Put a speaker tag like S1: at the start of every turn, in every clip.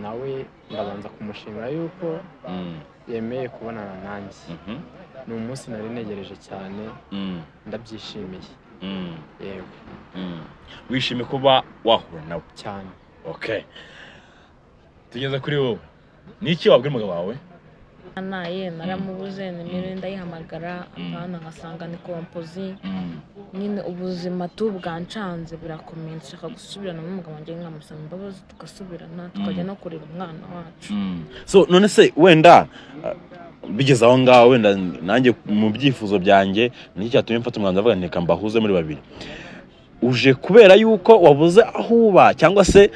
S1: Nawe ndabanza kumushimira yuko yemeye kubonana nanjye. Ni umunsi nari ntegereje cyane, ndabyishimiye. Yego.
S2: Wishimiye kuba wahura nawe
S1: cyane.
S2: Okay, tugeze kuri wowe, niki wabwira umugabo wawe?
S3: Naye naramubuze, nimero ndayihamagara apana, ngasanga ni kompozi. Nyine ubuzima tu bwancanze, birakomeye. Nshaka gusubirana n'umugabo wanjye, nkamusaba imbabazi, tugasubirana, tukajya no kureba umwana wacu.
S2: So none se wenda bigeze aho ngaho, wenda nanjye mu byifuzo byanjye niki cyatumye mfata umwanzuro avuga nti reka mbahuze muri babiri? Uje kubera yuko wabuze aho uba, cyangwa se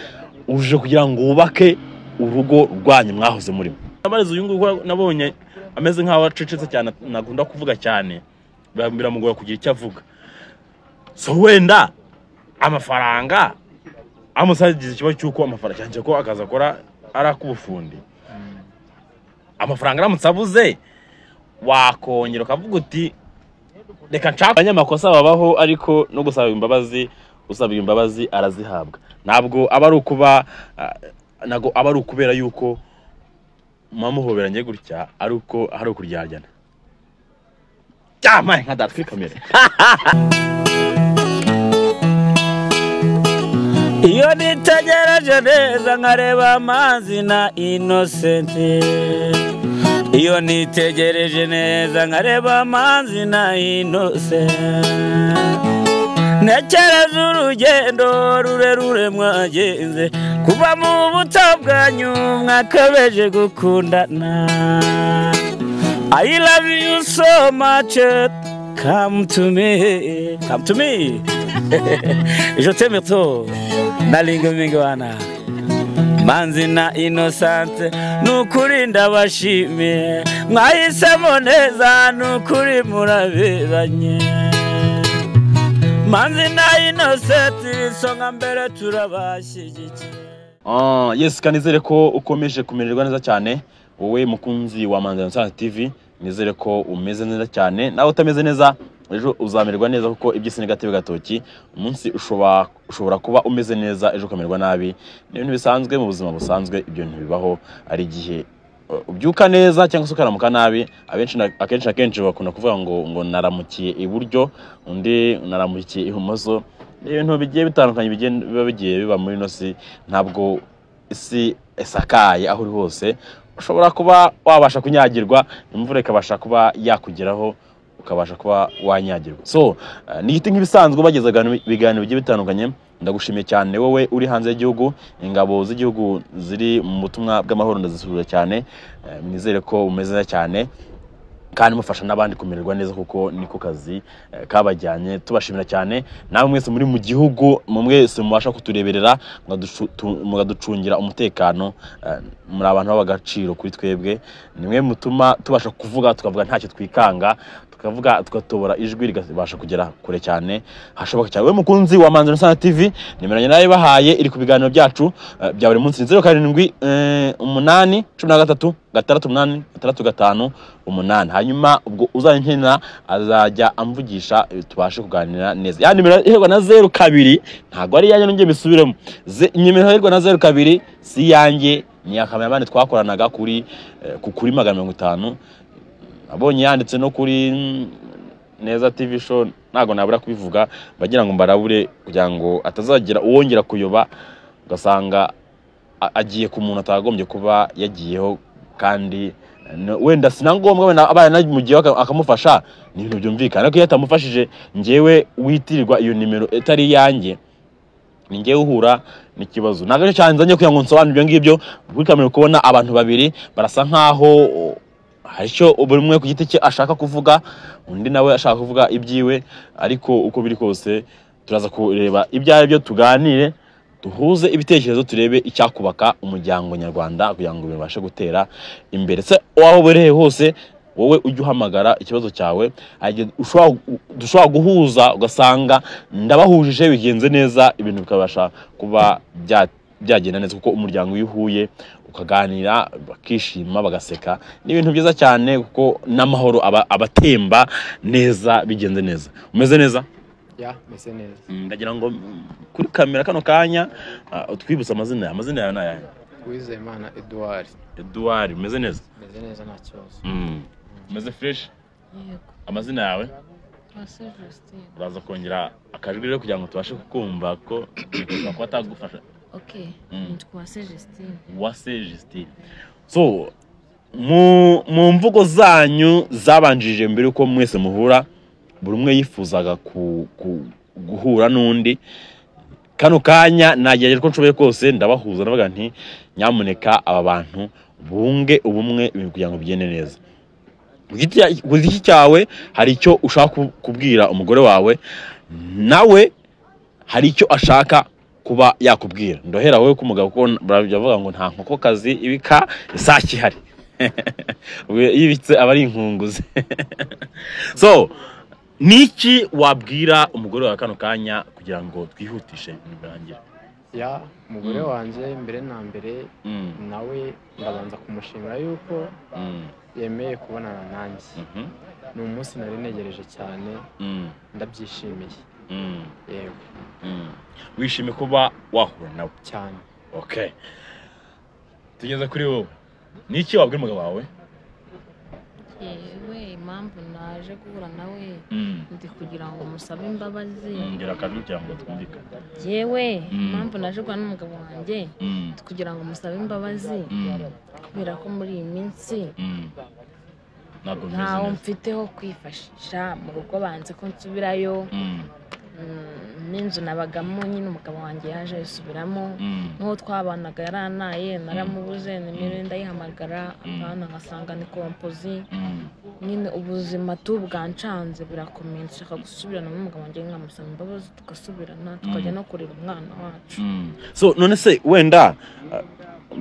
S2: uje kugira ngo wubake urugo rwanyu mwahoze murimo? Amarizo uyu nguyu nabonye ameze nk'aho acecetse cyane, ntakunda kuvuga cyane, biramugora kugira icyo avuga. So wenda amafaranga amusagize ikibazo cy'uko amafaranga cyane ko akaza akora ari ak'ubufundi, amafaranga aramutse abuze wakongera ukavuga uti reka nshake. Abanyamakosa babaho, ariko no gusaba imbabazi, usabwa imbabazi arazihabwa. Ntabwo aba ari ukuba, ntabwo aba ari ukubera yuko muhoberanye gutya ari uko hari ukuryarya. Cyamaye nka data kuri kamera.
S4: Iyo nitegereje neza nkareba Amazi na Innocent, iyo nitegereje neza nkareba Amazi na Innocent, ntekereza urugendo rurerure mwagenze kuva mu buto bwanyu mwakabeje gukundana. I love you so much, come to me, come to me. Je t'aime trop, nalinga mingwana. Manzi na Innocent, nukuri ndabashimiye, mwahisemo neza, nukuri muraberanye. Manzi na Innocent, isonga mbere turabashyigikiye.
S2: Yes, kanizere ko ukomeje kumererwa neza cyane, wowe mukunzi wa Manzi Innocent TV, nizere ko umeze neza cyane. Nawe utameze neza ejo uzamererwa neza, kuko iby'isi ni gatebe gatoki. Umunsi ushobora kuba umeze neza, ejo ukamererwa nabi. Ni ibintu bisanzwe mu buzima busanzwe, ibyo bintu bibaho. Ari igihe ubyuka neza cyangwa se ukaramuka nabi. Abenshi akenshi na kenshi bakunda kuvuga ngo naramukiye iburyo, undi naramukiye ibumoso. Ni ibintu bigiye bitandukanye biba bigiye biba muri ino si. Ntabwo isi isakaye aho uri hose, ushobora kuba wabasha kunyagirwa, imvura ikabasha kuba yakugeraho, ukabasha kuba wanyagirwa. So ni igiti nk'ibisanzwe bagezaga ibiganiro bigiye bitandukanye. Ndagushimiye cyane wowe uri hanze y'igihugu, ingabo z'igihugu ziri mu butumwa bw'amahoro ndazisuhuza cyane. Nizere ko umeze neza cyane kandi mufasha n'abandi kumererwa neza, kuko niko kazi kabajyanye. Tubashimira cyane namwe mwese muri mu gihugu, mwese mubasha kutureberera, mukaducungira umutekano. Muri abantu b'abagaciro kuri twebwe, nimwe mutuma tubasha kuvuga, tukavuga ntacyo twikanga, tukavuga tugatobora ijwi rigabasha kugera kure cyane hashoboka cyane. We mukunzi wa Manzi Innocent TV, nimero nayo bahaye iri ku biganiro byacu bya buri munsi, 07 8 13 6 8 6 5 8. Hanyuma ubwo uzankenera azajya amvugisha, tubashe kuganira neza. Ya nimero iherwa na 02 ntago ari yanjye, nongeye mbisubiremo. Nimero iherwa na 02 si yanjye, ni ya cameraman twakoranaga kuri kuri 150. Abonye yanditse no kuri Neza TV show, ntago nabura kubivuga, bagira ngo mbarabure kugira ngo atazagira uwongera kuyoba, ugasanga agiye ku muntu atagombye kuba yagiyeho, kandi wenda sinangombwa wenda abaye namugiye akamufasha, ni ibintu byumvikana. Ariko iyo atamufashije, njyewe witirirwa iyo nimero itari yanjye, ni njyewe uhura n'ikibazo. Ntabwo aricyo cyanzanye kugira ngo nsobanure ibyo ngibyo. Kuri kamera kubona abantu babiri barasa nkaho hari icyo buri umwe ku giti cye ashaka kuvuga, undi nawe ashaka kuvuga ibyiwe, ariko uko biri kose turaza kureba ibyo ari byo, tuganire, duhuze ibitekerezo, turebe icyakubaka umuryango nyarwanda kugira ngo bibashe gutera imbere. Se waho ubereye hose, wowe ujye uhamagara ikibazo cyawe, dushobora guhuza ugasanga ndabahujije bigenze neza, ibintu bikabasha kuba byagenda neza, kuko umuryango iyo uhuye ukaganira bakishima bagaseka, ni ibintu byiza cyane, kuko n'amahoro abatemba neza bigenze neza. Umeze neza?
S1: Ya, meze neza.
S2: Ndagira ngo kuri kamera kano kanya utwibutse amazina yawe. Amazina yawe ni ayahe?
S1: Uwizeyimana Edouard.
S2: Edouard, umeze neza?
S1: Meze neza nta kibazo.
S2: Umeze fresh?
S3: Yego.
S2: Amazina yawe?
S3: Uwase Justine.
S2: Uraza kongera akajwi rero kugira ngo tubashe kukumva ko bishobora kuba atagufasha.
S3: Okay, nitwa Uwase Justine.
S2: Uwase Justine. So mu mvugo zanyu zabanjije mbere uko mwese muhura, buri umwe yifuzaga guhura n'undi. Kano kanya nagerageje ko nshoboye kose ndabahuza, ndavuga nti nyamuneka aba bantu bunge ubumwe ibintu kugira ngo bigende neza. Ku giti cyawe hari icyo ushaka kubwira umugore wawe, nawe hari icyo ashaka kuba yakubwira. Ndohera wowe k'umugabo kuko baravuga ngo nta nkokokazi ibika isake ihari. Yibitse aba ari inkunguzi. So niki wabwira umugore wawe kano kanya kugira ngo twihutishe ibintu birangire?
S1: Ya umugore wanjye mbere na mbere nawe ndabanza kumushimira yuko yemeye kubonana nanjye. Ni umunsi nari ntegereje cyane, ndabyishimiye. Yego.
S2: Wishimiye kuba wahura nawe
S1: cyane.
S2: Okay, tugeze kuri wowe. Niki wabwira umugabo wawe?
S3: Yewe, impamvu naje guhura nawe ndi kugira ngo musabe imbabazi.
S2: Ngira akajwi kugira ngo twumvikane.
S3: Yewe, impamvu naje guhura n'umugabo wanjye ndi kugira ngo musabe imbabazi kubera ko muri iyi minsi ntawo mfiteho kwifashisha mu rugo, banze ko nsubirayo. N'inzu nabagamo nyine umugabo wanjye yaje ayisubiramo, n'uwo twabanaga yaranaye naramubuze, nimero ndayihamagara apana ngasanga ni kompozi. Nyine ubuzima tu bwancanze birakomeye, nshaka gusubirana n'umugabo wanjye nkamusaba imbabazi tugasubirana tukajya no kureba umwana wacu.
S2: So none se wenda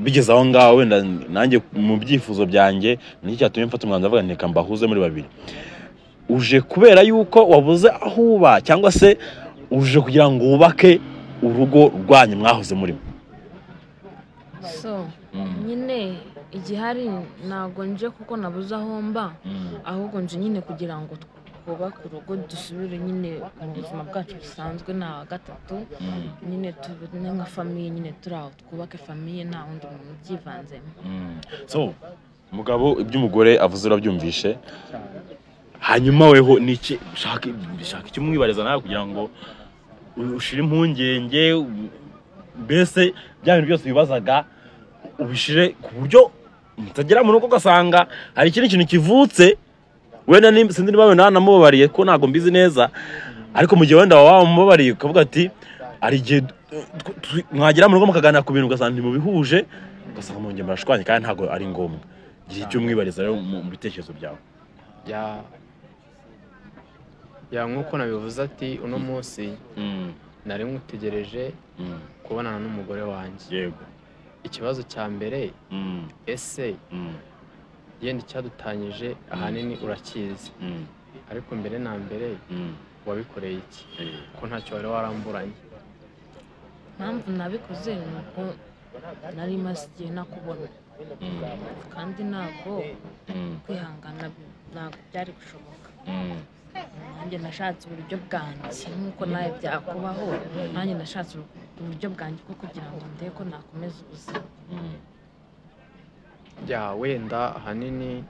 S2: bigeze aho ngaho, wenda nanjye mu byifuzo byanjye niki cyatumye mfata umwanzuro avuga nti reka mbahuze muri babiri? Uje kubera yuko wabuze aho uba, cyangwa se uje kugira ngo wubake urugo rwanyu mwahoze murimo?
S3: So nyine igihari ntago nje kuko nabuze aho mba, ahubwo nje nyine kugira ngo twubake urugo dusubire nyine mu buzima bwacu busanzwe na gatatu nyine tubone nka famiye, nyine turi aho twubake famiye nta wundi muntu ubyivanzemo.
S2: So mugabo, iby'umugore avuze urabyumvishe, hanyuma weho niki shaka icyo mwibariza nawe kugira ngo ushire impungenge, mbese bya bintu byose bibazaga ubishire ku buryo mutagera mu rugo ugasanga hari ikindi kintu kivutse. Wenda sinzi niba wenda namubabariye ko ntago mbizi neza, ariko mu gihe wenda wamubabariye ukavuga ati ari igihe mwagera mu rugo mukaganira ku bintu ugasanga ntimubihuje, ugasanga mwongeye murashwanye kandi ntago ari ngombwa. Gira icyo mwibariza rero mu bitekerezo byawe.
S1: Ya nkuko nabivuze ati uno munsi nari nkutegereje kubonana n'umugore wanjye.
S2: Yego.
S1: Ikibazo cya mbere, ese yenda icyadutanyije ahanini urakizi, ariko mbere na mbere wabikoreye iki ko ntacyo wari waramburanye?
S3: Impamvu nabikoze ni uko nari maze igihe nakubona, kandi ntabwo kwihangana ntabwo byari gushoboka. Nanjye nashatse uburyo bwanjye nk'uko nawe byakubaho, nanjye nashatse uburyo bwanjye bwo kugira ngo ndebe ko nakomeza ubuzima.
S1: Ya wenda ahanini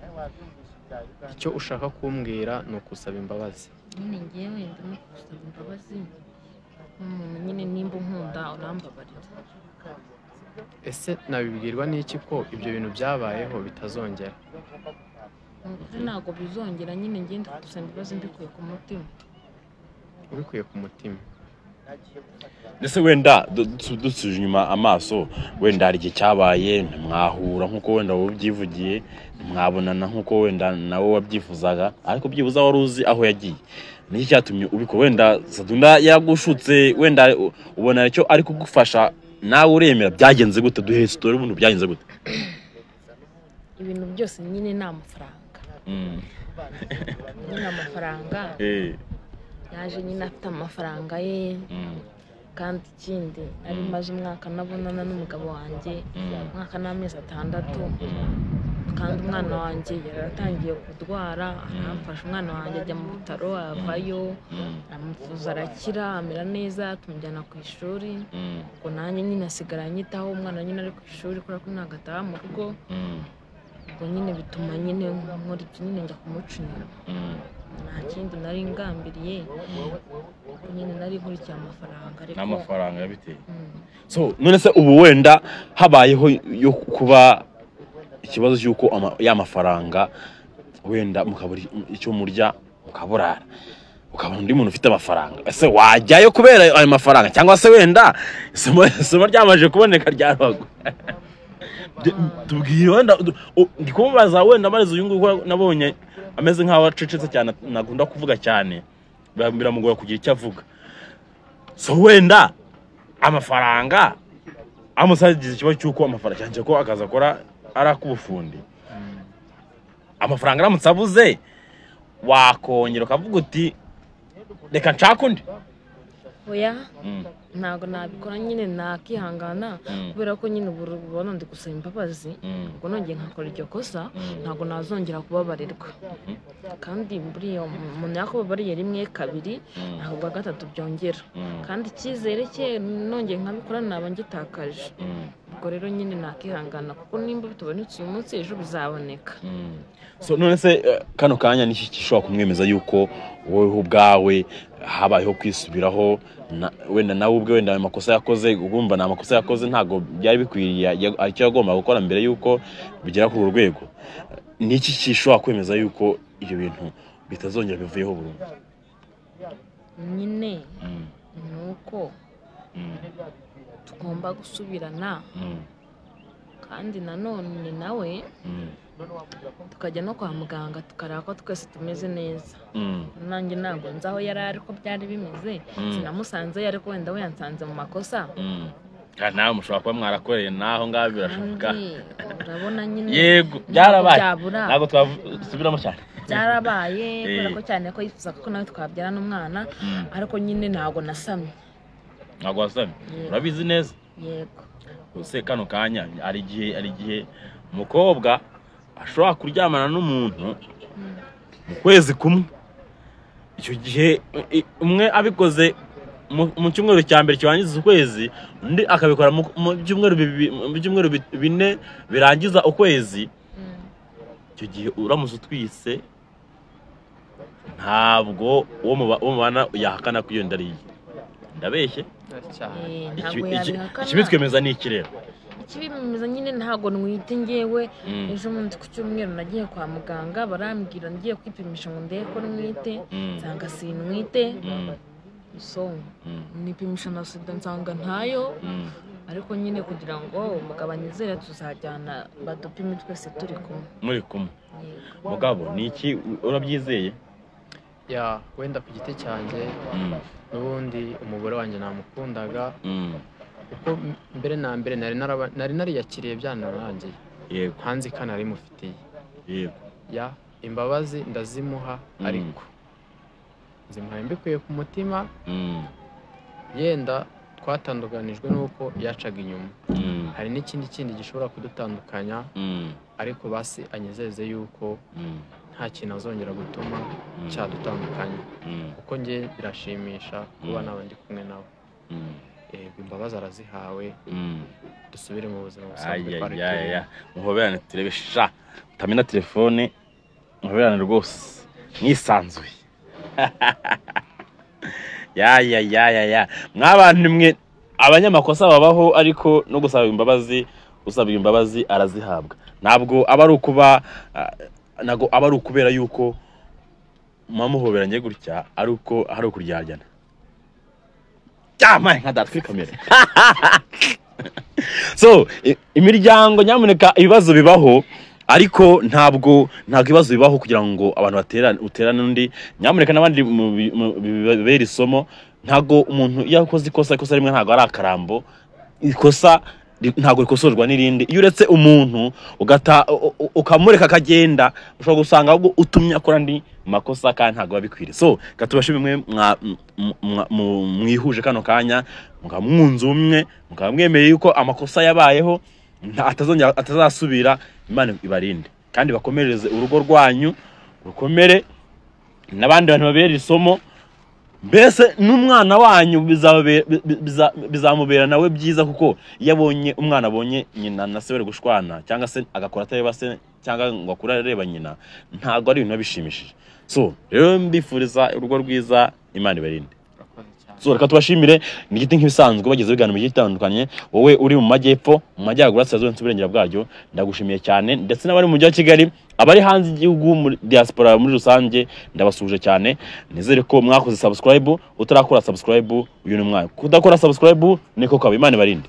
S1: icyo ushaka kumbwira ni ukusaba imbabazi.
S3: Nyine ngewe ndimo gusaba imbabazi nk'umuntu nyine nimba unkunda urambabarira.
S1: Ese nabibwirwa n'iki ko ibyo bintu byabayeho bitazongera?
S3: Ntabwo bizongera nyine ngende kugusaba imbabazi mbikuye ku mutima.
S1: Ubikuye ku mutima.
S2: Ndetse wenda dusubije inyuma amaso, wenda hari igihe cyabaye ntimwahura nk'uko wenda wowe ubyivugiye, ntimwabonana nk'uko wenda nawe wabyifuzaga, ariko byibuze wari uzi aho yagiye. Niki cyatumye ubikora? Wenda Sadunda yagushutse, wenda ubona icyo ari kugufasha nawe uremera. Byagenze gute? Duhe story ubundi byagenze gute?
S3: Ibintu byose nyine ni amafaranga. Nyine amafaranga. Yaje nyine afite amafaranga ye, kandi ikindi nari maze umwaka nabonana n'umugabo wanjye, umwaka n'amezi 6. Kandi umwana wanjye yaratangiye kurwara, aramfasha umwana wanjye ajya mu bitaro avayo, aramuvuza arakira amera neza, tumujyana ku ishuri. Ubwo nanjye nyine asigara anyitaho, umwana nyine ari ku ishuri kubera ko ntabwo ataha mu rugo. Ubwo nyine bituma nyine nkora ibyo nyine njya kumuca inyuma. Nta kindi nari ngambiriye, nyine nari nkurikiye amafaranga ariko
S2: n'amafaranga yabiteye. So none se ubu wenda habayeho yo kuba ikibazo cy'uko ya mafaranga wenda mukabura icyo murya mukaburara, ukabona undi muntu ufite amafaranga, ese wajyayo kubera ayo mafaranga cyangwa se wenda isomo ryamaje kuboneka ryaragwa? Tubwire wenda ndi kumubaza wenda amariza uyu nguyu nabonye ameze nkaho acecetse cyane, nagunda kuvuga cyane biramugora kugira icyo avuga. So wenda amafaranga amusagize ikibazo cy'uko amafaranga cyane ko akaza akora arakubufundi, amafaranga aramutse abuze wakongera ukavuga uti reka nshaka undi?
S3: Oya, ntabwo nabikora nyine, nakihangana kubera ko nyine ubu ubona ndi gusaba imbabazi, ubwo nongeye nkakora iryo kosa ntabwo nazongera kubabarirwa. Kandi buriya umuntu yakubabariye rimwe kabiri ntabwo bwa gatatu byongera, kandi icyizere cye nongeye nkabikora naba ngitakaje. Ubwo rero nyine nakihangana kuko nimba bitabonetse uyu munsi ejo bizaboneka.
S2: So none se kano kanya niki gishobora kumwemeza yuko wowe ubwawe habayeho kwisubiraho, wenda nawe ubwe wenda amakosa yakoze ugumva na amakosa yakoze ntago byari bikwiriye icyo yagomba gukora mbere yuko bigera kuri urwego, niki gishobora kwemeza yuko ibyo bintu bitazongera bivuyeho burundu?
S3: Nyine nuko tugomba gusubirana, kandi nanone nawe tukajya no kwa muganga tukareba ko twese tumeze neza. Nanjye ntabwo nzi aho yari ari ko byari bimeze, sinamusanze ariko wenda we yansanze mu makosa.
S2: Kandi nawe mushobora kuba mwarakoreye naho ngaho birashoboka.
S3: Urabona nyine
S2: yego byarabaye, ntabwo twasubiramo cyane,
S3: byarabaye kubera ko cyane ko yifuzaga ko nawe twabyara n'umwana, ariko nyine ntabwo nasamye.
S2: Ntabwo wasamye? Urabizi neza?
S3: Yego.
S2: Ese kano kanya ari igihe umukobwa ashobora kuryamana n'umuntu mu kwezi kumwe, icyo gihe umwe abikoze mu cyumweru cya mbere kirangiza ukwezi, undi akabikora mu byumweru bine birangiza ukwezi. Icyo gihe uramutse utwise ntabwo uwo mubana yahakana ko iyo nda ari iye. Ndabeshye? Ikibitwemeza ni iki rero?
S3: Ikibimeza nyine ntabwo nwite ngewe. Ejo bundi ku cyumweru nagiye kwa muganga barambwira ngiye kwipimisha ngo ndebe ko nwite, nsanga sinwite. So nipimisha na sida nsanga ntayo, ariko nyine kugira ngo umugabo anyizere tuzajyana badupime twese turi kumwe.
S2: Muri kumwe. Mugabo ni iki urabyizeye?
S1: Ya wenda ku giti cyanjye n'ubundi umugore wanjye namukundaga, kuko mbere na mbere nari nariyakiriye byanarangiye.
S2: Yego.
S1: Ntanzi ko nari mufitiye.
S2: Yego.
S1: Ya imbabazi ndazimuha, ariko nzimuha mbikuye ku mutima. Yenda twatandukanijwe nuko yacaga inyuma, hari n'ikindi kindi gishobora kudutandukanya, ariko basi anyizeze yuko nta kintu azongera gutuma cyadutandukanya, kuko nge birashimisha kuba nawe ndi kumwe nawe. Yego imbabazi arazihawe, dusubire mu buzima busanzwe twari turimo.
S2: Muhoberane turebe sha utamena telefone, muhoberane rwose mwisanzuye. Ya ya ya ya ya mwabantu mwe, abanyamakosa babaho, ariko no gusaba imbabazi, usaba imbabazi arazihabwa. Ntabwo aba ari ukuba, ntabwo aba ari ukubera yuko mamuhoberanye gutya ari uko hari ukuryarya. Cyamaye nka data kuri kamera. So imiryango nyamuneka ibibazo bibaho, ariko ntabwo ibibazo bibaho kugira ngo abantu uterane undi. Nyamuneka n'abandi bibera isomo, ntabwo umuntu iyo akoze ikosa rimwe ntabwo ari akarambo, ikosa ntabwo rikosorwa n'irindi. Iyo uretse umuntu ugata ukamureka akagenda, ushobora gusanga ahubwo utumye akora andi makosa kandi ntabwo babikwiriye. So katubashimwe mwihuje kano kanya, mukaba mwunze ubumwe, mukaba mwemeye yuko amakosa yabayeho atazongera atazasubira. Imana ibarinde. Kandi bakomereze urugo rwanyu rukomere, n'abandi bantu babere isomo, mbese n'umwana wanyu bizamubera nawe byiza, kuko iyo abonye umwana abonye nyina na se bari gushwana, cyangwa se agakora atareba se, cyangwa ngo akure areba nyina, ntabwo ari ibintu biba bishimishije. So rero mbifuriza urugo rwiza, Imana ibarinde.
S1: Urakoze cyane.
S2: So reka tubashimire. Ni igiti nk'ibisanzwe bageze ibiganiro bigiye bitandukanye. Wowe uri mu majyepfo, mu majyaruguru, burasirazuba ndetse uburengera bwaryo, ndagushimiye cyane, ndetse n'abari mu mujyi wa Kigali, abari hanze y'igihugu, muri diaspora muri rusange, ndabasuhuje cyane. Nizere ko mwakoze subscribe. Utarakora subscribe, uyu ni umwanya. Kudakora subscribe niko kaba. Imana ibarinde.